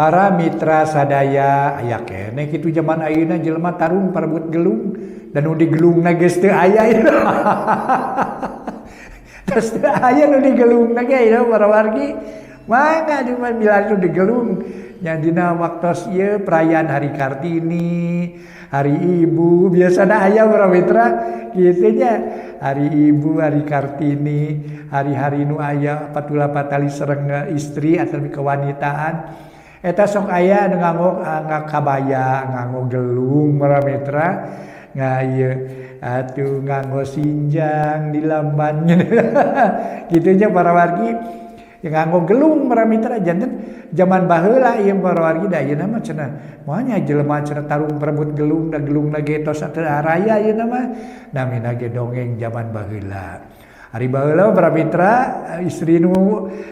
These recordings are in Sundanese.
Para mitra sadaya aya keneh kitu zaman ayeuna jelema tarung parebut gelung dan nu digelungna geus teu aya. Terus teu aya nu digelungna ge ieu para wargi. Mangga di mah bila nu digelung nya dina waktos ieu perayaan Hari Kartini, Hari Ibu, biasana aya para mitra kitu nya. Hari Ibu, Hari Kartini, hari-hari nu aya patula patali sareng istri atau kewanitaan. Eta sok aya nu nganggo ngakabaya, nganggo gelung para mitra, ieu atuh nganggo sinjang di lamban kitu nya para wargi. Nganggo gelung para mitra janten zaman baheula ieu para wargi da ayeuna mah cenah moal nya jelema cenah tarung perebut gelung da gelungna ge tos teu araya ayeuna mah namina ge dongeng zaman baheula. Ari baheula para mitra istri nu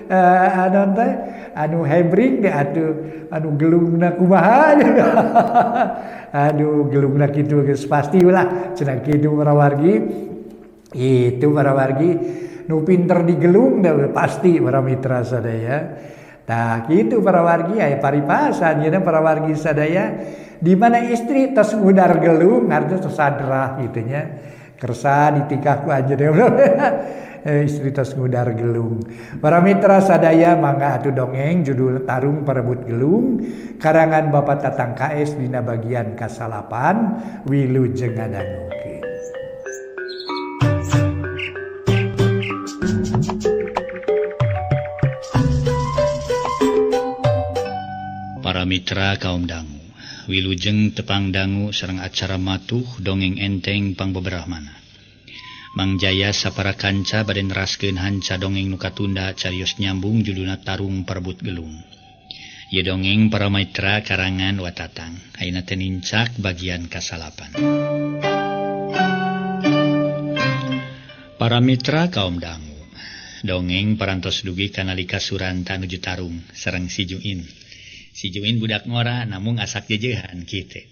anu teh anu hebring ge atuh anu gelungna kumaha aduh gelungna kitu geus pasti lah cenah kitu para wargi. Itu para wargi nu pinter digelung dah pasti para mitra sadaya. Tah kitu para wargi aya paripasan nya para wargi sadaya di mana istri tos ngudar gelung artinya tos sadrah kitu nya. Kersa ditikah ku anjeunna istri tos ngudar gelung. Para mitra sadaya mangga atuh dongeng judul Tarung Parebut Gelung karangan Bapak Tatang KS dina bagian kasalapan wilujeng ngadangukeun. Para mitra kaum dangu, wilujeng tepang dangu sareng acara matuh dongeng enteng pangbeberahmana. Mang Jaya sapara kanca bade neraskeun hanca dongeng nu katunda carios nyambung judulna Tarung Parebut Gelung. Ieu dongeng para mitra karangan Watatang. Ayeuna teh nincak bagian kasalapan. Para mitra kaum dangu, dongeng parantos dugi kanalika Suranta nuju tarung sareng si Juin. Si Juin budak ngora namung asak jejehan kitu.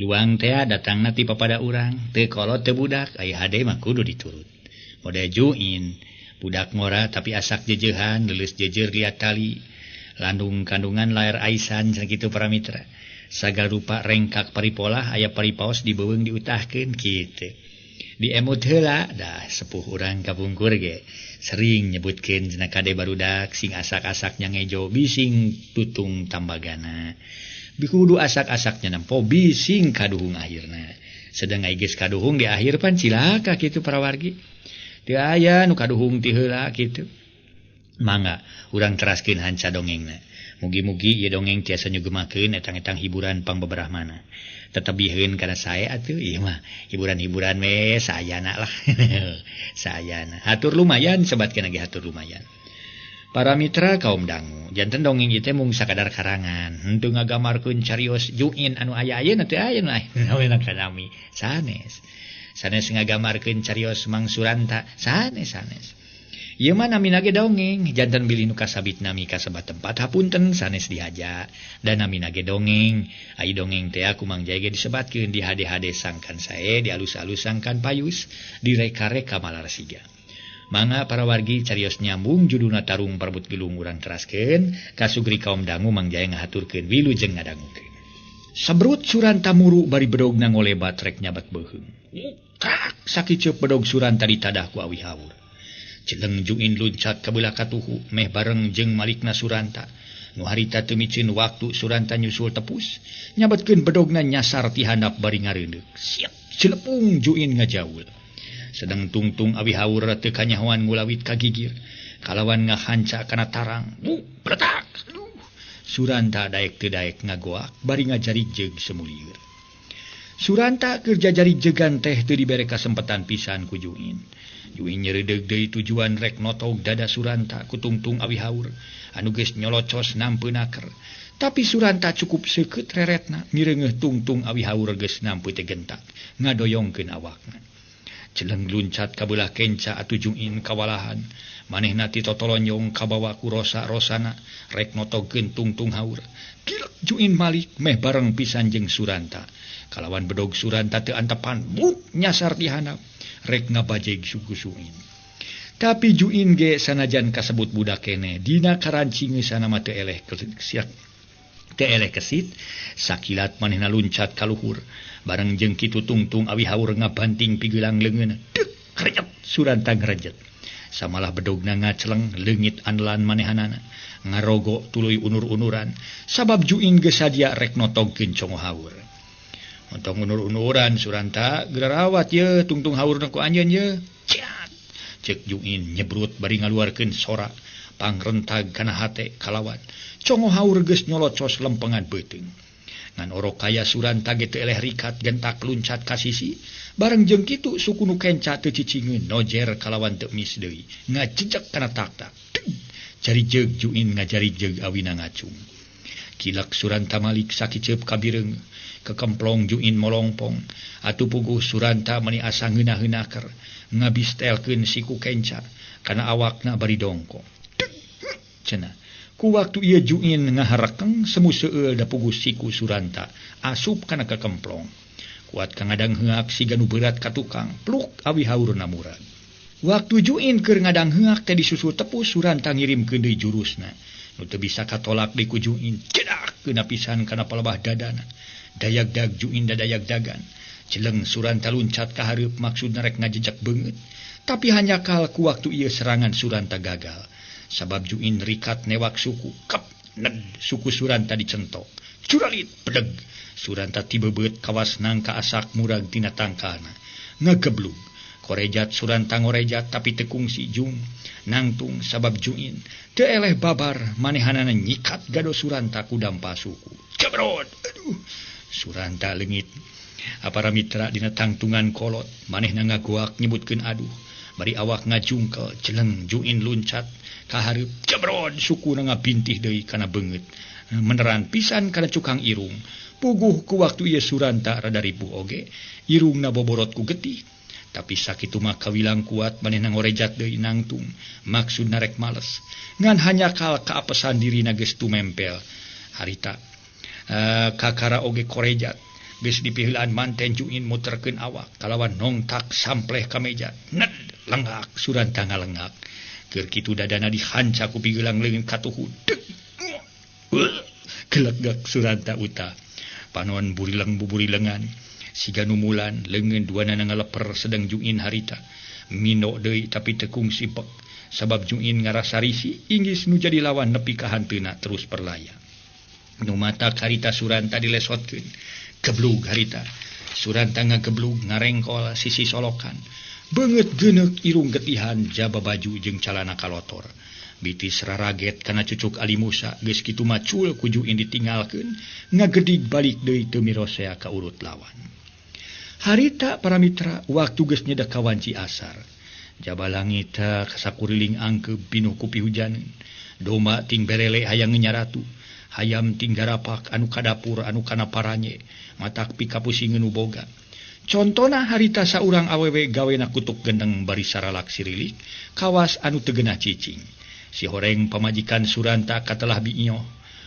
Luang tea datangna ti papada urang, teu kolot teu budak, aya hade mah kudu diturut. Mode Juin, budak ngora tapi asak jejehan, leuleus jejer liat tali, landung kandungan laer aisan cenah kitu para mitra. Sagala rupa rengkak paripolah aya paripaos dibeuweung diutahkeun kitu. Diemut heula dah sepuh urang kapungkur ge sering nyebutkeun cenah kade barudak sing asak-asaknya ngejo bising tutung tambagana. Bikudu asak-asaknya nempo bising kaduhung akhirna. Sedang ai geus kaduhung di akhir pan cilaka kitu para wargi. Teu aya nu kaduhung ti heula kitu. Mangga urang teraskeun hanca dongengna. Mugi-mugi ieu dongeng tiasa nyugemakeun etang-etang hiburan pangbeberahmana. Tetebiheun kana sae atuh ieu mah hiburan-hiburan we sayana lah. Sayana. Hatur lumayan sebatkeun ge hatur lumayan. Para mitra kaum dangu, janten dongeng ieu teh mung sakadar karangan, henteu ngagamarkeun carios Juin anu aya ayeuna teu aya nu aya kanami sanes. Sanes ngagamarkeun carios Mang Suranta sanes sanes. Ieu mah namina ge dongeng, janten bilih nu kasabit nami kasebat tempat hapunten sanes dihaja. Dan namina ge dongeng, ai dongeng teh ku Mang Jaya ge disebatkeun di hade-hade sangkan sae, di alus-alus sangkan payus, direka-reka malarsiga. Mangga para wargi carios nyambung judulna Tarung Parebut Gelung urang teraskeun kasugri kaum dangu Mang Jaya ngahaturkeun wilujeng ngadangukeun. Sabrut Suranta muru bari bedogna ngolebat rek nyabat beuheung. Kak sakiceup bedog Suranta ditadah ku awi haur. Celeng Juin luncat ka belah katuhu meh bareng jeung malikna Suranta. Nu harita teu miceun waktu Suranta nyusul tepus nyabatkeun bedogna nyasar ti handap bari ngareundeuk. Siap cilepung Juin ngajaul. Sedang tungtung awi haur teu kanyahoan ngulawit ka gigir kalawan ngahanca kana tarang. Bretak. Suranta daek teu daek ngagoak bari ngajari jeug semulieur. Suranta keur jajari jegan teh teu dibere kasempetan pisan ku Juin. Juin nyereudeg deui tujuan rek notog dada Suranta ku tungtung awi haur anu geus nyolocos nampeun naker. Tapi Suranta cukup seukeut reretna mireungeuh tungtung awi haur geus nampu teh gentak ngadoyongkeun awakna. Celeng luncat ka belah kenca atuh Juin kawalahan. Manehna ti totolonyong kabawa ku rosa-rosana rek notogkeun tungtung haur. Gilek Juin malik meh bareng pisan jeung Suranta. Kalawan bedog Suranta teu antepan buk nyasar ti handap rek ngabajeg suku Juin. Tapi Juin ge sanajan kasebut budak keneh dina karancingeusana mah teu eleh siak. Teu eleh kesit sakilat manehna luncat ka luhur bareng jeung kitu tungtung awi haur ngabanting pigelang leungeunna deuk krejet Suranta ngrejet samalah bedogna ngaceleng leungit andelan manehanana ngarogo tuluy unur-unuran sabab Juin geus sadia rek notogkeun congo haur. Ontong unur-unuran Suranta gerawat ye tungtung haurna ku anjeun ye. Ciat cek Juin nyebrut bari ngaluarkeun sora pangrentag kana hate kalawan congo haur geus nyolocos lempengan beuteung. Ngan orok kaya Suranta ge teu eleh rikat gentak luncat ka sisi bareng jeung kitu suku nu kenca teu cicingeun nojer kalawan teu mis deui ngajejek kana taktak. Jari jeug Juin ngajari jeug awina ngacung. Kilak Suranta malik sakiceup kabireung kekemplong Juin molongpong atuh puguh Suranta meni asa ngeunah-heunaker ngabistelkeun siku kenca kana awakna bari dongko. Cenah ku waktu ieu Juin ngaharekeng semu seueul da puguh siku Suranta asup kana kekemplong. Kuat ka ngadang heungak siga nu berat ka tukang pluk awi haurna murag. Waktu Juin keur ngadang heungak teh disusul tepus Suranta ngirimkeun deui jurusna. Nu teu bisa katolak deui ku Juin cedak keuna pisan kana palebah dadana. Dayag-dag Juin dadayag-dagan. Celeng Suranta luncat ka hareup maksudna rek ngajejak beungeut. Tapi hanjakal ku waktu ieu serangan Suranta gagal. Sabab Juin rikat newak suku kep ned suku Suranta dicentok. Curalit pedeg Suranta tibebeut kawas nangka asak murag tina tangkalna. Ngageblug korejat Suranta ngorejat tapi teu kungsi jung nangtung sabab Juin teu eleh babar manehanana nyikat gado Suranta ku dampa suku. Cebrot aduh Suranta leungit. Apara mitra dina tangtungan kolot manehna ngagoak nyebutkeun aduh bari awak ngajungkel celeng Juin luncat ka hareup cebrot sukuna ngabintih deui kana beungeut meneran pisan kana cukang irung. Puguh ku waktu ieu Suranta rada ripuh oge irungna boborot ku getih. Tapi sakitu mah kawilang kuat manehna ngorejat deui nangtung maksudna rek males ngan hanjakal kaapesan dirina geus tumempel harita kakara oge korejat geus dipiheulaan manten Juin muterkeun awak kalawan nongtak sampleh ka meja ned lenggak Suranta ngalengak keur kitu dadana dihanca ku pigelang leungeun katuhu deuk gelegek Suranta uta panon burileng buburilengan siga numulan leungeun duanana ngaleper sedang Juin harita mino deui tapi teu kungsi pek sabab Juin ngarasa risi inggis nu jadi lawan nepi ka hanteuna terus perlaya. Nu matak harita Suranta dilesotkeun geblug harita Suranta ngageblug ngarengkol sisi solokan beungeut geuneuk irung getihan jaba baju jeung calana kalotor bitis raraget kana cucuk Ali Musa geus kitu macul ku Juin ditinggalkeun ngagedig balik deui teu mirosea ka urut lawan. Harita para mitra waktu geus nyedek ka wanci asar. Jaba langit kasakuriling angkeub pinuh ku pihujaneun. Domba ting berele hayang nyaratu, hayam ting garapak anu ka dapur anu kana paranye, matak pikapusingeun nu boga. Contona harita saurang awewe gawena kutuk gendeng bari saralak sirilik, kawas anu teu geunah cicing. Si horeng pamajikan Suranta katelah biinyoh,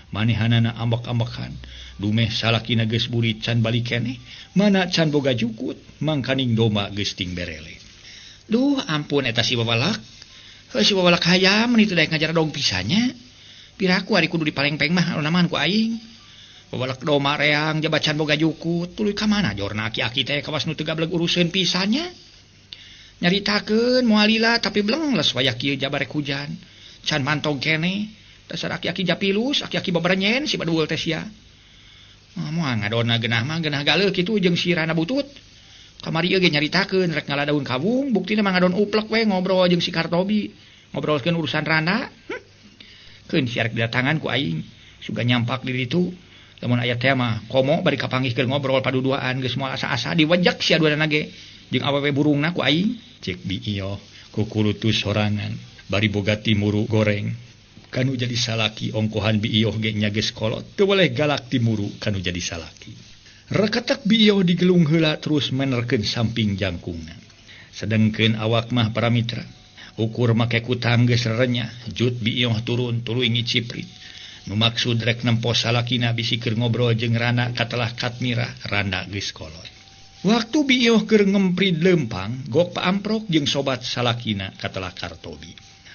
manehanana ambek-ambekan. Dumeh salakina geus burit can balik keneh, mana can boga jukut, mangkaning domba geus ting berele. Duh, ampun eta si wawalak. Heuh si wawalak hayam meni teu daek ngajar dong pisannya. Piraku ari kudu dipalengpeng mah anu ku aing. Wawalak domba reang jaba can boga jukut, tuluy ka mana jorna aki-aki teh kawas nu teu gableg uruseun pisannya. Nyaritakeun moal lila tapi blengles wayah kieu jaba rek hujan. Can mantog keneh. Dasar aki-aki japilus, aki-aki babarenyen si badul teh sia. Moal ngadonna geunah mah geunah galeuh kitu jeung si Rana butut. Kamari ieu ge nyaritakeun rek ngala daun kawung, buktina mah ngadon uplek we ngobrol jeung si Kartobi. Ngobrolkeun urusan Rana. Keun si arek didatangan ku aing, suga nyampak di ditu. Lamun aya teh mah komo bari kapanggih keur ngobrol paduduaan geus moal asa-asa diwajak sia duanana ge jeung awewe burungna ku aing. Cek biiyo kukulutus sorangan bari boga timuru goreng. Kanu jadi salaki ongkohan biiyoh ge nya geus kolot teu boleh galak timuru kanu jadi salaki. Reketek biiyoh digelung heula terus menerkeun samping jangkungna. Sedengkeun awak mah para mitra ukur make kutang geus rerenyah jut biiyoh turun tuluy ngiciprit. Nu maksud rek nempo salakina bisi keur ngobrol jeung Rana katelah Katmirah Rana geus kolot. Waktu biiyoh keur ngemprid leumpang gok paamprok jeung sobat salakina katelah Kartobi.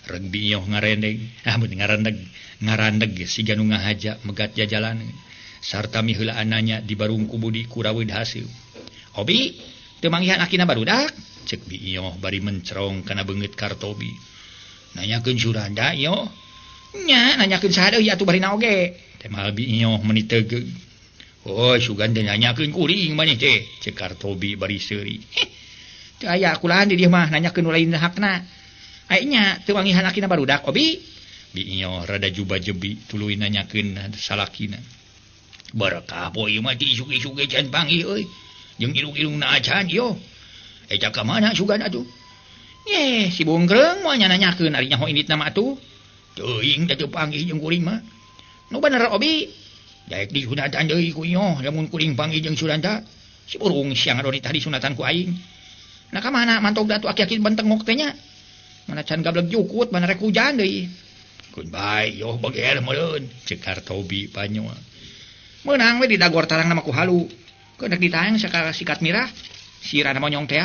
Reg biiyoh ngarendeg, ah mun ngarandeg, ngarandeg siga nu ngahaja megat jajalaneun. Sarta miheulaan nanya di barung ku Budi kuraweud haseum. Obi, teu manggihan akina barudak? Cek Bi Iyoh bari mencerong kana beungeut Kartobi. Nanyakeun Suranda ieu. Nya, nanyakeun saha deui atuh barina oge. Temal Bi Iyoh meuni tegeug. Oh, sugan teh nanyakeun kuring maneh teh, cek Kartobi bari seuri. Teu aya kulahan di dieu mah nanyakeun nu lain hakna. Aya nya teu manggihan akina barudak, Obi. Bi Iyoh rada juba jebi tuluy nanyakeun salakina. Berkah poe ieu mah ti isuk-isuk ge can panggih euy. Jeung irung-irungna acan ieu. Eta ka mana sugan atuh? Ye, si bungkreung moal nya nanyakeun ari nyaho inditna mah atuh. Teuing da teu panggih jeung kuring mah. Nu bener Obi. Daek disunatan deui ku Iyoh lamun kuring panggih jeung Suranta. Si burung siang adoni tadi sunatan ku aing. Nah ka mana mantog da atuh aki-aki bentengok teh nya. Mana can gableg jukut, mana rek hujan deui. Keun bae iyoh bager meureun, ceuk Kartobi panyoa. Meunang we didagor tarang nama ku halu. Keun rek ditayang sakala sikat mirah, si Rana Monyong teh.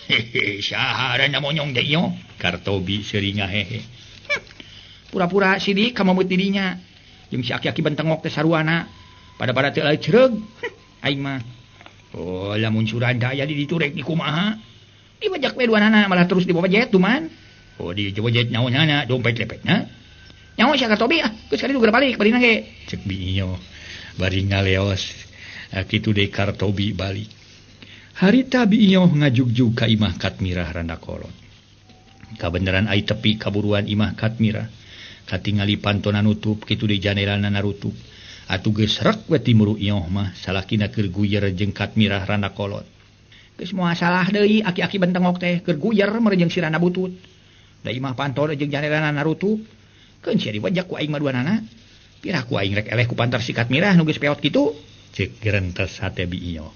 Hehe, saha Rana Monyong teh ieu? Kartobi seuri ngahehe. Pura-pura sidik ka mamut didinya. Jeung si aki-aki bentengok teh saruana. Pada-pada teu laeu cereug. Aing mah. Oh, lamun Suranda aya di ditu rek dikumaha? Dibajak we duanana malah terus dibawa jet duman. Oh, dibawa jet naonana dompet lepetna. Nyaho si Kartobi ah, geus kali geura balik barina ge. Cek Bi Iyoh bari ngaleos. Kitu deui Kartobi balik. Harita Bi Iyoh ngajugjug ka imah Katmirah randa kolot. Kabeneran ai tepi kaburuan imah Katmirah. Katingali pantona nutup kitu deui janelana narutup. Atuh geus rek we timuru Iyoh mah salakina keur guyer jeung Katmirah randa kolot. Geus moal salah deui aki-aki bentengok teh keur guyer meureun jeung si Rana butut. Da imah pantona jeung janelana narutup. Keun sia diwajak ku aing mah duanana. Pirah ku aing rek eleh ku pantar si Katmirah nu geus peot kitu. Cek gerentes hate Bi Iyoh.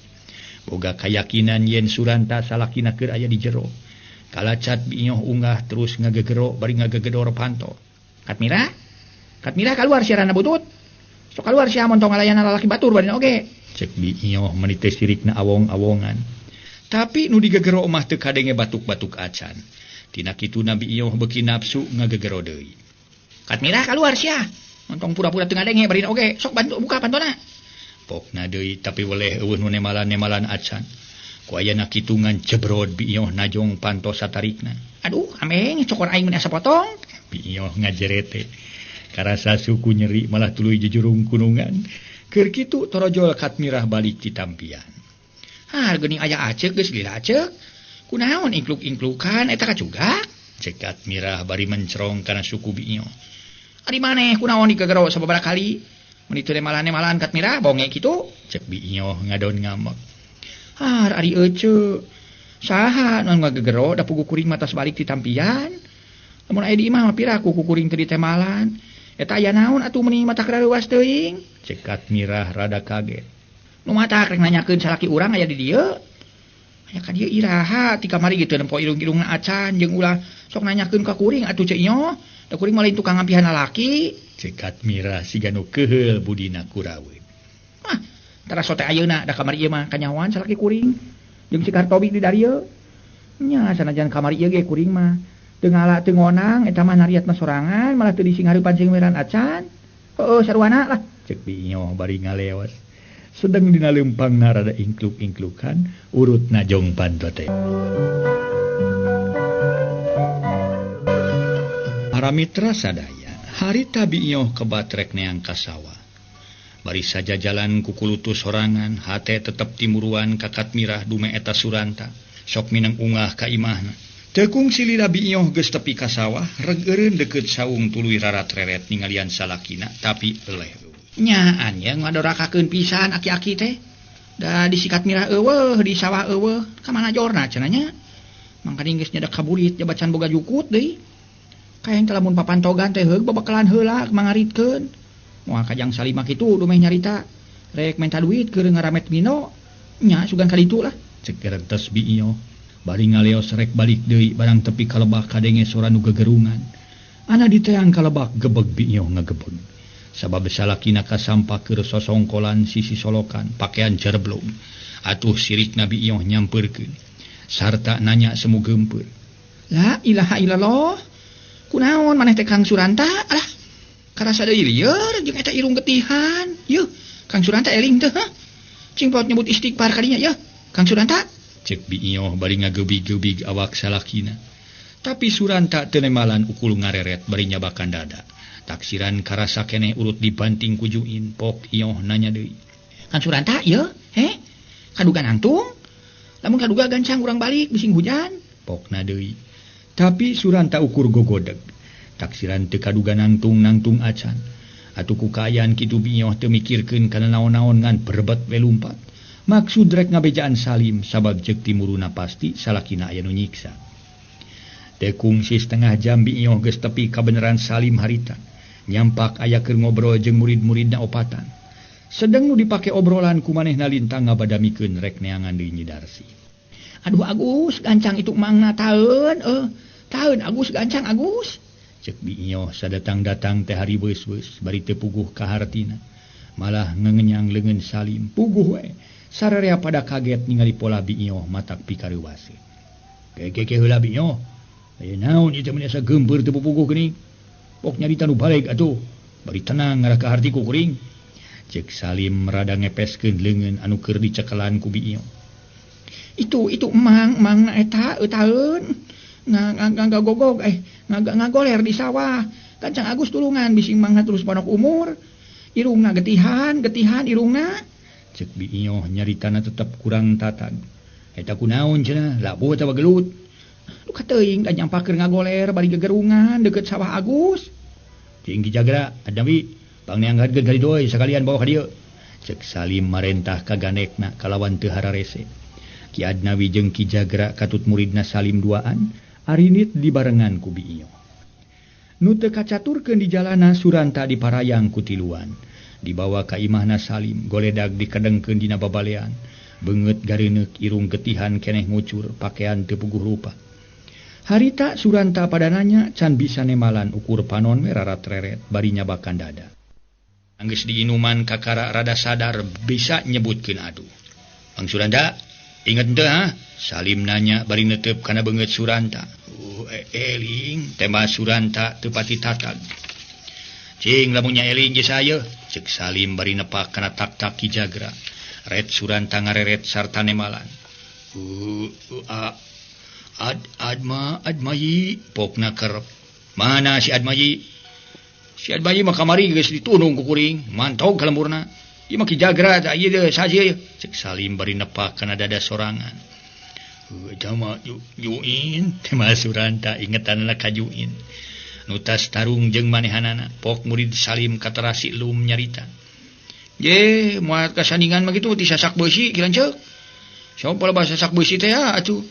Boga kayakinan yen Suranta salakina keur aya di jero. Kalacat Bi Iyoh unggah terus ngagegero bari ngagegedor panto. Katmirah? Katmirah kaluar si Rana butut. Sok kaluar sia montong ngalayanan lalaki batur barina oge. Cek Bi Iyoh meuni teh sirikna awong-awongan. Tapi nu digegero mah teu kadenge batuk-batuk acan. Tina kitu Bi Iyoh beuki nafsu ngagegero deui. Katmirah kaluar sia. Montong pura-pura teu ngadenge barina oge. Sok bantu buka pantona. Pokna deui tapi weleh eueuh nu nemalan-nemalan acan. Ku ayana kitungan jebrod Bi Iyoh najong panto satarikna. Aduh, ameng cokor aing mun asa potong. Bi Iyoh ngajerete. Karasa suku nyeri malah tuluy jejurung kunungan. Keur kitu torojol Katmirah balik ti tampian. Ah, geuning aya aceuk geus lila aceuk. Kunaon ingkluk-ingklukan eta kacugak? Cek Katmirah bari mencerong kana suku Bi Iyoh. Ari maneh kunaon digagero sababaraha kali? Mun ditu nemalan-nemalan Katmirah bonge kitu. Cek Bi Iyoh ngadon ngamek. Ah, ari ece. Saha nu ngagegero da pugu kuring mah tos balik ti tampian. Lamun aya di imah mah piraku ku kuring teu ditemalan. Eta aya naon atuh meuni matak rareuwas teuing? Cek Katmirah rada kaget. Nu matak rek nanyakeun salaki urang aya di dieu. Aya ka dieu iraha ti kamari ge teu nempo irung-irungna acan jeung ulah sok nanyakeun ka kuring atuh Ceu Iyoh. Da kuring mah lain tukang ngampihan lalaki. Cek Katmirah siga nu keuheul budina kuraweun. Ah, tara sote ayeuna da kamari ieu mah kanyahoan salaki kuring. Jeung si Kartobi di darieu. Nya sanajan kamari ieu ge kuring mah teu ngala teu ngonang eta mah nariat mah sorangan malah teu disinghareupan sing weran acan. Heueuh saruana lah. Cek Bi Iyoh bari ngaleos. Sedeng dina leumpangna rada ingkluk-ingklukan urut najong panto teh. Para mitra sadaya, harita Bi Iyoh kebatrek neang ka sawah. Bari saja jalan kukulutu sorangan, hate tetep timuruan ka Katmirah dume eta Suranta, sok minang ungah ka imahna. Teu kungsi lila Bi Iyoh geus tepi ka sawah, reg eureun deukeut saung tuluy rarat-reret ningalian salakina tapi eleh. Nyaan ya ngadorakakeun pisan aki-aki teh. Da disikat mirah eueuh, di sawah eueuh, ka mana jorna cenah nya? Mangkaning geus nyedak kaburit jabacan boga jukut deui. Kaeng teh lamun papantogan teh heug babakalan heula mangaritkeun. Moal kajang salima kitu dumeh nyarita. Rek menta duit keur ngaramet mino. Nya sugan kaditu lah. Cek gerentes Bi Iyoh. Bari ngaleos rek balik deui barang tepi kalebak kadenge sora nu gegerungan. Ana diteang kalebak gebeg Bi Iyoh ngagebeg. Sabab salakina kasampak keur sosongkolan sisi solokan pakaian cerblong. Atuh sirikna Bi Iyoh nyampeurkeun sarta nanya semu geumpeur. La ilaha illallah. Kunaon maneh teh Kang Suranta? Alah, karasa deui lieur jeung eta irung getihan. Yeuh, Kang Suranta eling teh ha? Cing paot nyebut istighfar kadinya ya. Kang Suranta cek Biioh bari ngagebig-gebig awak salakina. Tapi Suranta teu nemalan ukul ngareret bari nyabakan dada. Taksiran karasa keneh urut dibanting ku Juin, pok Ioh nanya deui. Kang Suranta ye heh kaduga nangtung? Lamun kaduga gancang urang balik bising hujan. Pokna deui. Tapi Suranta ukur gogodeg. Taksiran teu kaduga nangtung-nangtung acan. Atuh ku kaayaan kitu Biioh teu mikirkeun kana naon-naon ngan berebet we lumpat. Maksud rek ngabejaan Salim sabab ceuk timuruna pasti salakina aya nu nyiksa. Teu kungsi setengah jam Biioh geus tepi kabeneran Salim harita. Nyampak aya keur ngobrol jeung murid-muridna opatan. Sedeng nu dipake obrolan ku manehna lintang ngabadamikeun rek neangan deui Nyi Darsi. Aduh Agus, gancang itu mangna taeun taeun Agus gancang Agus. Cek Biioh sadatang-datang teh hari beus-beus bari teu puguh ka hartina. Malah ngengenyang leungeun Salim puguh we. Sararea pada kaget ningali pola Biioh matak pikareuwase. Keke heula Biioh. Aya naon ieu teh mun asa geumpeur teu puguh geuning. Pok nyarita nu baleg atuh. Bari tenang ngarah ka harti ku kuring. Cek Salim rada ngepeskeun leungeun anu keur dicekelan ku Biioh. Itu emang mangna eta taeun. Ngagogog ngagoler di sawah. Kancang Agus tulungan bising mangna terus panok umur. Irungna getihan irungna. Cek Biioh nyaritana tetep kurang tatag. Eta kunaon cenah, labuh atawa gelut. Duh kateuing da nyampakeun ngagoler bari gegerungan deukeut sawah Agus. Cing Ki Jagra, Adnawi, pangneangkeun ka dieu sakalian bawa ka dieu. Cek Salim marentah ka ganekna kalawan teu hararese. Ki Adnawi jeung Ki Jagra katut muridna Salim duaan, arinit dibarengan ku Biioh. Nu teu kacaturkeun di jalana Suranta diparayang ku tiluan. Dibawa ka imahna Salim, goledag dikedengkeun dina babalean. Beungeut gareuneuk irung getihan keneh ngucur, pakean teu puguh rupa. Harita Suranta pada nanya can bisa nemalan ukur panon we rarat-reret bari nyabakan dada. Anggeus diinuman kakara rada sadar bisa nyebutkeun aduh. Mang Suranta, inget henteu ha? Salim nanya bari netep kana beungeut Suranta. Eling, tema Suranta teu pati tatag. Cing lamun nya eling ge saya, cek Salim bari nepak kana tak-tak Ki Jagra. Ret Suranta ngareret sarta nemalan. Admayi pokna kerep. Mana si Admayi? Si Admayi mah kamari geus ditunung ku kuring, mantog ka lemburna. Ieu mah Ki Jagra tah ieu deui saja ieu. Cek Salim bari nepak kana dada sorangan. Eta mah Juin, tema Suranta ingetanna ka Juin. Nu tas tarung jeung manehanana, pok murid Salim katarasi lum nyarita. Ye, moal kasandingan mah kitu ti sasak beusi ki lanceuk. Sopo loba sasak beusi teh atuh.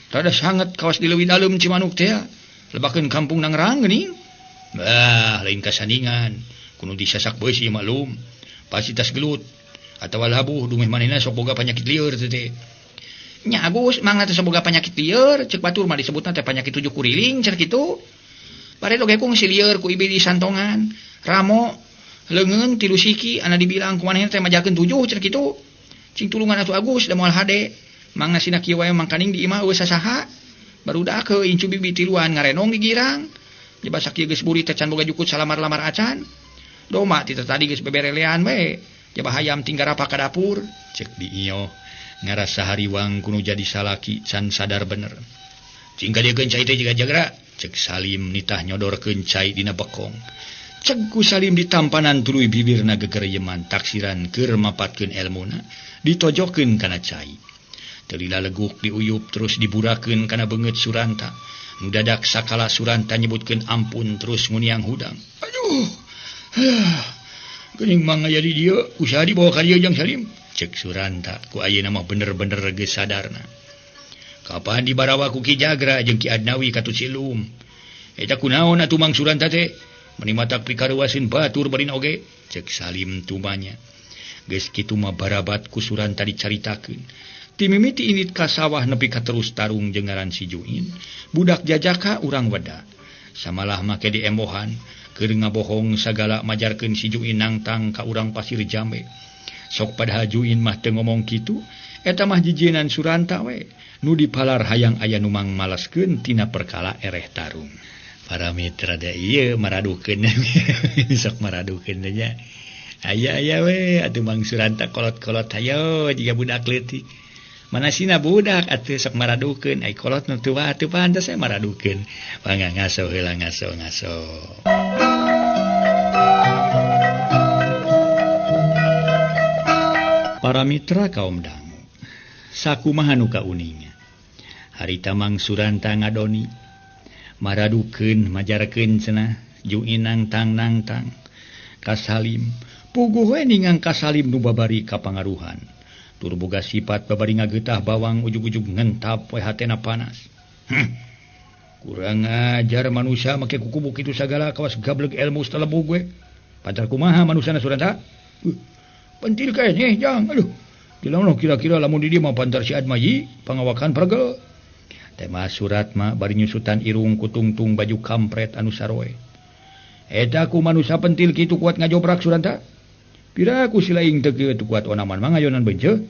Rada sanget kawas di leuwih dalem Cimanuk teh. Lebakeun kampung Nangrang geuning. Bah, lain kasandingan. Kudu disasak beusi maklum. Pasti tas gelut atawa labuh dumeh manehna sok boga panyakit lieur teh teh. Nya Agus, mangna teh sok boga panyakit lieur, ceuk batur mah disebutna teh panyakit tujuh kuriling cenah kitu. Bareto ge kungsi lieur ku ibi di santongan. Ramo leungeun tilu siki ana dibilang ku manehna teh majakeun tujuh cenah kitu. Cing tulungan atuh Agus da moal hade. Mangna sina kieu wae mangkaning di imah eueuh sasaha. Barudak heuh incu bibi tiluan ngarenong di girang. Jaba sakieu geus buri teh can boga jukut salamar-lamar acan. Doma ti tadi geus beberelean we. Jaba hayam tinggal rapa ka dapur. Cek Biioh ngarasa hariwang kudu jadi salaki can sadar bener. Cing ka dieu cai teh jiga Jagra. Cek Salim nitah nyodorkeun cai dina bekong. Cek ku Salim ditampanan tuluy bibirna gegereyeman taksiran keur mapatkeun elmuna ditojokeun kana cai. Telila leguk diuyup terus diburakeun kana beungeut Suranta. Nu dadak sakala Suranta nyebutkeun ampun terus nguniang hudang. Aduh. Geuning mangga jadi dieu, usaha dibawa ka dieu jeung Salim. Cek Suranta ku ayeuna mah bener-bener geus sadarna. Kapan dibarawa ku Ki Jagra jeung Ki Adnawi katut silum. Eta kunaon atuh Mang Suranta teh? Meni matak pikareuwaseun batur barina oge. Cek Salim tumanya. Geus kitu mah barabat ku Suranta dicaritakeun. Timimiti init ka sawah nepi ka terus tarung jeung ngaran si Juin, budak jajaka urang weda. Samalah make diembohan, keur ngabohong sagala majarkeun si Juin nangtang ka urang Pasir Jambe. Sok padahal Juin mah teu ngomong kitu, eta mah jijienan Suranta we. Nu dipalar hayang aya nu mangmalaskeun tina perkala ereh tarung. Para mitra da ieu maradukeun sok maradukeun nya. Aya aya we atuh Mang Suranta kolot-kolot hayo jiga budak leutik. Mana sina budak atuh sok maradukeun ai kolot nu teu atuh pantes we maradukeun. Mangga ngaso heula ngaso ngaso. Para mitra kaum dangu. Sakumaha nu kauninga. Harita Mang Suranta ngadoni maradukeun majarkeun cenah Juinang tang nang tang ka Salim. Puguh we ningang ka Salim nu babari kapangaruhan. Tur boga sifat babari ngageutah bawang ujug-ujug ngentap we hatena panas. Kurang ajar manusia make kukubu kitu sagala kawas gableg ilmu stelebug we. Pantar kumaha manusana Suranta? Pentil keneh jang. Aduh. Dilamun kira-kira lamun di dieu mah pantar si Admayi pangawakan pergel. Tema surat mah bari nyusutan irung kutungtung baju kampret anu saroe. Eta ku manusia pentil kitu kuat ngajobrak Suranta. Pira ku silaing teu kieu kuat onaman mah ngayonan benceu.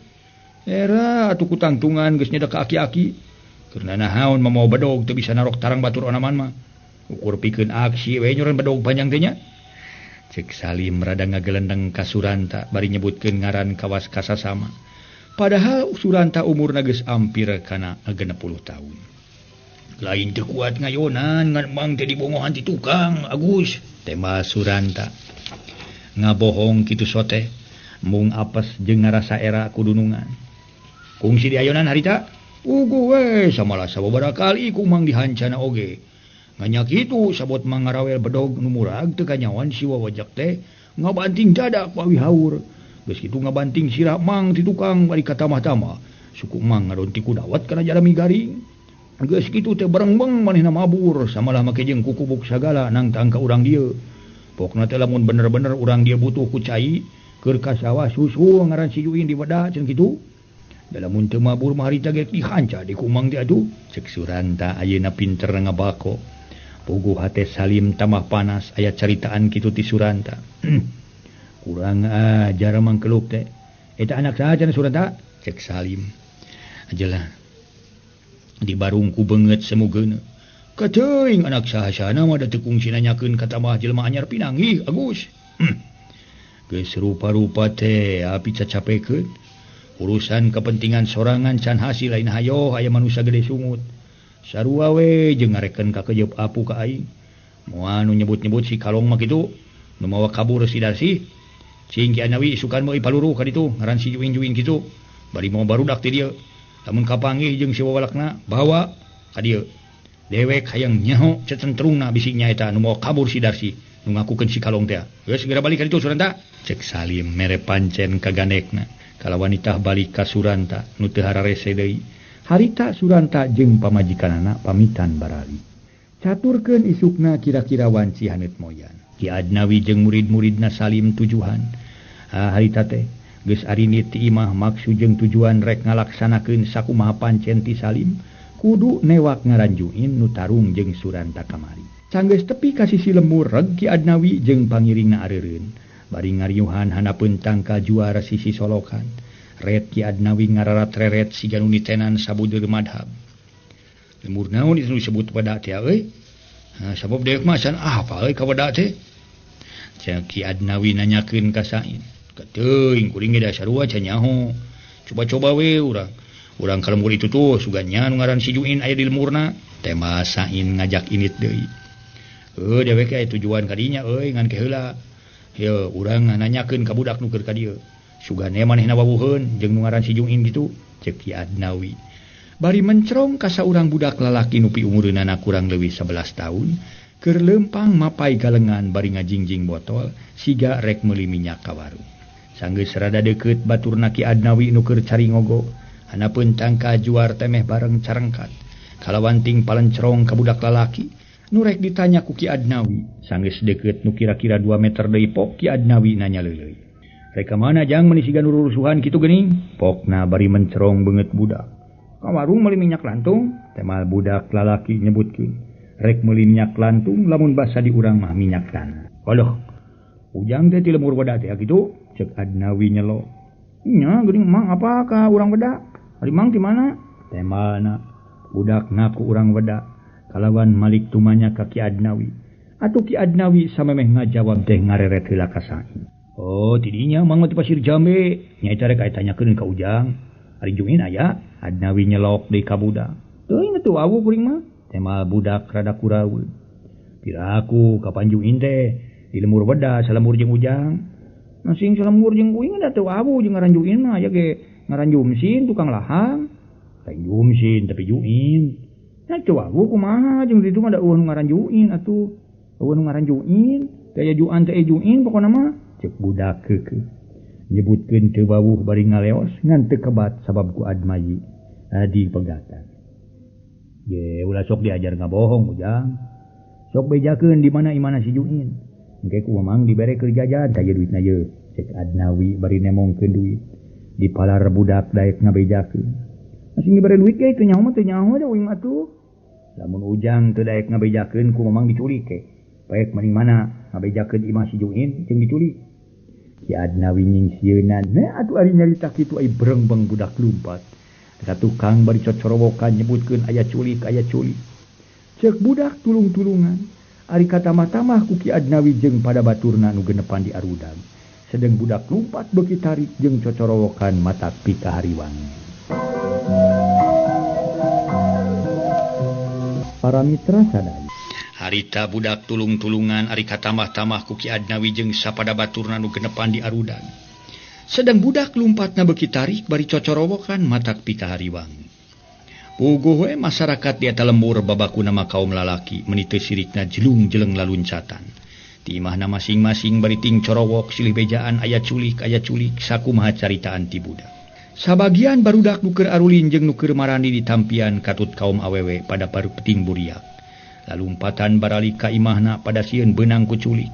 Era atuh kutangtungan geus nyedak ka aki-aki. Keur naon mah mawa bedog teu bisa narok tarang batur onaman mah. Ukur pikeun aksi we nyoran bedog panjang teh nya. Cek Salim rada ngagelendeng ka Suranta bari nyebutkeun ngaran kawas kasasama. Padahal Suranta umurna geus ampir kana 60 tahun. Lain teu kuat ngayonan ngan mang teh dibongohan ti tukang Agus. Tema Suranta ngabohong kitu sote mung apes jeung ngarasa era kudunungan. Kungsi diayonan harita? Ugu we samalah sababaraha kali ku mang dihancana oge. Nganya kitu sabot mang ngarawel bedog nu murag teu kanyawan si wawajak teh ngabanting dada ku awi haur. Geus kitu ngabanting sirah mang ti tukang bari katamah-tamah. Suku mang ngadonti ku dawat kana jalami garing. Geus kitu teh barengbeng manehna mabur samalah make jeung kukubuk sagala nangtang ka urang dieu. Pokna teh lamun bener-bener urang dieu butuh ku cai keur ka sawah susu ngaran si Juin di weda cenah kitu. Da lamun teu mabur mah harita ge dihanca di kumang teh atuh. Cek Suranta ayeuna pinter ngabako. Puguh hate Salim tambah panas aya caritaan kitu ti Suranta. Kurang ajar mangkeluk teh. Eta anak saha cenah Suranta? Cek Salim. Ajalah. Di barungku beungeut semugeuna. Kateuing anak saha-sahana mah da teu kungsi nanyakeun ka tambah jelema anyar pinanggih Agus. Geus rupa-rupa teh api cacapekeun. Urusan kepentingan sorangan can hasil lain hayo aya manusia gede sungut. Sarua we jeung ngareken ka kejeup apu ka aing. Moal nu nyebut-nyebut si Kalong mah kitu, nu mawa kabur si Darsi. Cing Ki Anawi isukan meuli paluruh ka ditu ngaran si Juing-juing kitu. Bari mawa barudak ti dieu. Lamun kapanggih jeung si wawalakna bawa ka dieu. Dewek hayang nyaho cecentrungna bisi nyaeta nu mawa kabur si Darsi nu ngakukeun si Kalong teh. Geus segera balik ka ditu Suranta. Cek Salim mere pancen kaganekna. Kalawan nitah balik ka Suranta nu teu hararese deui. Harita Suranta jeung pamajikanana pamitan barali. Caturkeun isukna kira-kira wanci haneut moyan. Ki Adnawi jeung murid-muridna Salim tujuhan. Harita teh geus arinit ti imah maksud jeung tujuan rek ngalaksanakeun sakumaha pancen ti Salim kudu newak ngaranjuin nu tarung jeung Suranta kamari. Sanggeus tepi ka sisi lemur reg Ki Adnawi jeung pangiringna areureun. Bari ngariuhan handapeun tangka juara sisi solokan. Ret Ki Adnawi ngararat-reret siga nu nitenan sabujur madhab. Lemur naon itu disebut weda teh euy? Sabab dewek mah can apa euy ka weda teh? Cek Ki Adnawi nanyakeun ka Sain. Kateuing kuring ge da sarua can nyaho. Coba-coba we urang. Urang ka lembur itu tuh sugan nya nu ngaran si Juin aya di lemurna. Tema Sain ngajak init deui. Heuh dewek aya tujuan ka dinya euy ngan ke heula. Heuh urang nanyakeun ka budak nu keur ka dieu. Sugane manehna wawuheun jeung nu ngaran si Juin kitu. Cek Ki Adnawi. Bari mencrong ka saurang budak lalaki nu piumureunana kurang leuwih 11 tahun, keur leumpang mapai galengan bari ngajingjing botol siga rek meuli minyak ka warung. Sanggeus rada deukeut baturna Ki Adnawi nu keur cari ngogo, hanapeun tangka juar temeh bareng carengkat. Kalawan ting palencrong ka budak lalaki nu rek ditanya ku Ki Adnawi. Sanggeus deukeut nu kira-kira 2 meter deui pok Ki Adnawi nanya leuleui. Rek ka mana jang meuni siga nu rurusuhan kitu geuning? Pokna bari mencerong beungeut budak. Ka warung meuli minyak lantung, temal budak lalaki nyebutkeun. Rek meuli minyak lantung lamun basa di urang mah minyak tanah. Aduh. Ujang teh ti lemur weda teh kitu, cek Adnawi nyelo. Nya geuning mang apa ka urang weda? Ari mang ti mana? Temalna budak ngaku urang weda kalawan malik tumanya ka Ki Adnawi. Atuh Ki Adnawi samemeh ngajawab teh ngareret heula ka Sain. Oh tidinya mang mah Pasir Jambe nyaeta rek aya tanyakeun ka Ujang. Ari Juin aya Adnawi nyelok deui ka budak. Teuing atuh wawuh kuring mah. Tema budak rada kuraweun. Piraku kapan Juin teh di lemur weda salemur jeung Ujang. Masing salemur jeung kuing da teu wawuh jeung ngaran Juin mah aya ge ngaran Jumsin tukang lahang. Lain Jumsin tapi Juin. Nah teu wawuh kumaha jeung ditu mah da eueuh nu ngaran Juin atuh. Eueuh nu ngaran Juin, teh aya Juan teh Juin pokona mah. Ceuk budak keukeuh. Nyebutkeun teu wawuh bari ngaleos ngan teu kebat sabab ku Admayi dipegatan. Ye ulah sok diajar ngabohong Ujang. Sok bejakeun di mana imana si Juin. Engke ku Mamang dibere keur jajan tah ieu duitna ye. Cek Adnawi bari nemongkeun duit. Dipalar budak daek ngabejakeun. Masih dibere duit ge teu nyaho mah teu nyaho da uing mah atuh. Lamun Ujang teu daek ngabejakeun ku Mamang diculik ke. Paek maning mana ngabejakeun imah si Juin jeung diculik. Ki Adnawi nyingsieunan, nah atuh ari nyarita kitu ai berengbeng budak lumpat. Ka tukang bari cocorowokan nyebutkeun aya culik aya culik. Ceuk budak tulung-tulungan, ari katamah-tamah ku Ki Adnawi jeung pada baturna nu genepan di arudan. Sedeng budak lumpat beuki tarik jeung cocorowokan matak pikahariwang. Para mitra sadaya. Harita budak tulung-tulungan ari katamah-tamah ku Ki Adnawi jeung sapada baturna nu genepan di arudan. Sedang budak lumpatna beuki tarik bari cocorowokan matak pikahariwang. Puguh we masyarakat di eta lembur babakuna mah kaum lalaki meni teu sirikna jelung-jeleng laluncatan. Ti imahna masing-masing bari ting corowok silih bejaan aya culik sakumaha caritaan ti budak. Sabagian barudak nu keur arulin jeung nu keur marandi ditampian katut kaum awewe pada paru peting buriak. Lalumpatan baralik ka imahna pada sieun beunang ku culik.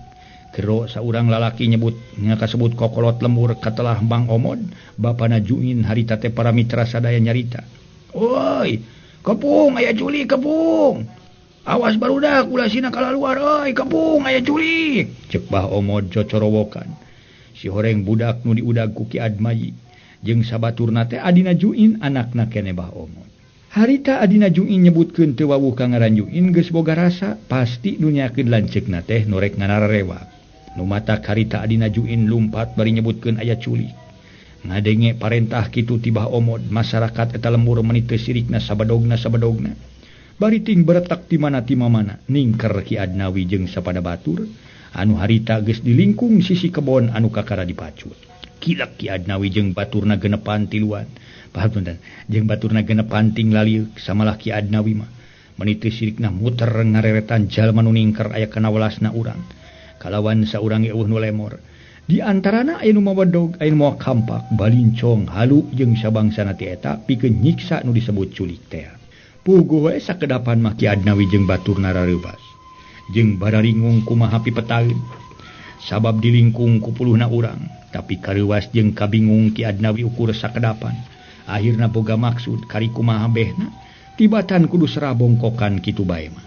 Gero saurang lalaki nyebut nya kasebut kokolot lembur katelah Bang Omod, bapana Juin harita teh para mitra sadaya nyarita. Oi, kepung aya culik kepung. Awas barudak ulah sina kalaluar euy, kepung aya culik. Ceuk Bah Omod cocorowokan. Si horeng budak nu diudag ku Ki Admayi jeung sabaturna teh adina Juin anakna keneh Bah Omod. Harita adina Juin nyebutkeun teu wawuh ka ngaran Juin geus boga rasa pasti nu nyakeun lanceukna teh nu rek nganararewak. Nu matak harita adina Juin lumpat bari nyebutkeun aya culik. Ngadenge parentah kitu ti Bah Omod, masyarakat eta lembur meni teu sirikna sabadogna. Bari ting beretak ti mana ti mamana ningker Ki Adnawi jeung sapada batur anu harita geus dilingkung sisi kebon anu kakara dipacut. Kilek Ki Adnawi jeung baturna genepan tiluan. Pahapunten, jeung baturna genepan ting lalieuk samalah Ki Adnawi mah meni teu sirikna muter ngareretan jalma nu ningker aya kana welasna urang. Kalawan saurang ge eueuh nu lemor. Di antarana aya nu mawa dog, aya nu mawa kampak, balincong, halu jeung sabangsana ti eta pikeun nyiksa nu disebut culik teh. Puguh we sakedapan mah Ki Adnawi jeung baturna rareuwas. Jeung bararingung kumaha pipetaeun. Sabab dilingkung ku puluhna urang, tapi kareuwas jeung kabingung Ki Adnawi ukur sakedapan. Akhirna boga maksud kari kumaha behna tibatan kudu serabongkokan kitu bae mah.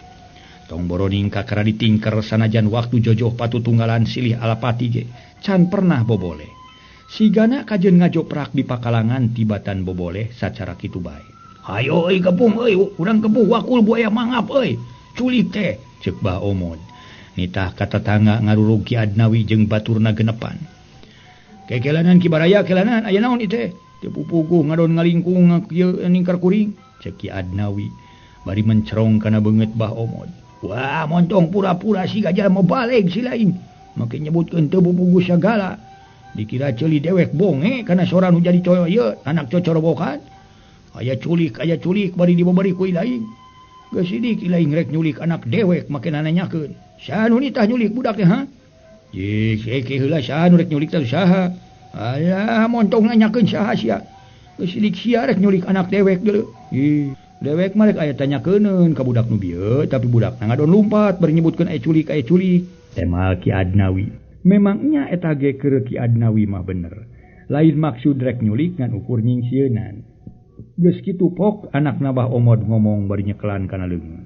Tong boroning kakara ditingker sanajan waktu jojoh patutunggalan silih alapati ge can pernah boboleh. Sigana kajeun ngajoprak di pakalangan tibatan boboleh sacara kitu bae. Hayo euy kepung euy, urang kepung wakul buaya mangap euy. Culik teh ceuk Bah Omod. Nitah ka tatangga ngarurug Ki Adnawi jeung baturna genepan. Kekelanan Ki Baraya kelanan aya naon ieu teh? Teu pupuguh ngadon ngalingkung kieu ningkar kuring ceuk Ki Adnawi bari mencerong kana beungeut Bah Omod. Wah montong pura-pura siga jalma baleg si lain. Make nyebutkeun teu pupuguh sagala. Dikira ceuli dewek bonge kana sora nu jadi coyo ieu anak cocorobokan. Aya culik bari dibabari ku ilaing. Geus sidik ilaing rek nyulik anak dewek make nanyakeun. Saha nu nitah nyulik budak teh ha? Jik eke heula saha nu rek nyulik teh saha? Alah montong nanyakeun saha sia. Geus sidik sia rek nyulik anak dewek deuleu. Ih, dewek mah rek aya tanyakeun ka budak nu bieu, tapi budakna ngadon lumpat bari nyebutkeun aya culik aya culik. Temal Ki Adnawi. Memangnya eta ge keur Ki Adnawi mah bener. Lain maksud rek nyulik ngan ukur nyingsieunan. Geus kitu pok anakna Bah Omod ngomong bari nyekelan kana leungeun.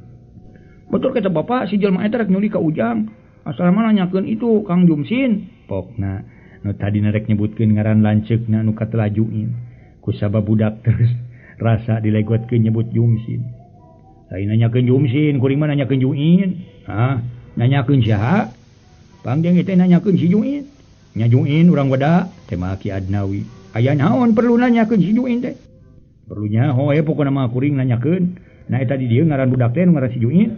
Betul kata bapak si jelema eta rek nyulik ka Ujang. Asal mah nanyakeun itu Kang Jumsin. Pokna nu tadi rek nyebutkeun ngaran lanceukna nu katelah Juin. Ku sabab budak terus rasa dilegotkeun nyebut Jumsin. Lain nanyakeun Jumsin, kuring mah nanyakeun Juin. Hah, nanyakeun saha? Pangjeng teh nanyakeun si Juin. Nya Juin urang weda tema Ki Adnawi. Aya naon perlu nanyakeun si Juin teh? Perlu nyaho we pokona mah kuring nanyakeun. Nah eta di dieu ngaran budak teh nu ngaran si Juin.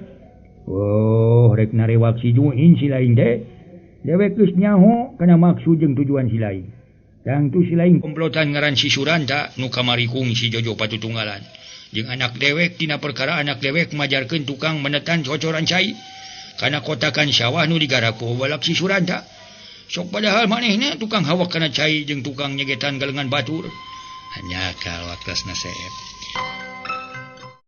Oh, rek narewak si Juin si lain teh. Dewek geus nyaho kana maksud jeung tujuan si lain. Tangtu si lain komplotan ngaran si Suranta nu kamari kung si Jojo patutunggalan. Jeung anak dewek tina perkara anak dewek majarkeun tukang menetan cocoran cai kana kotakan sawah nu digarap ku balak si Suranta. Sok padahal manehna tukang hawak kana cai jeung tukang nyegetan galengan batur. Hanya kal waktosna seep.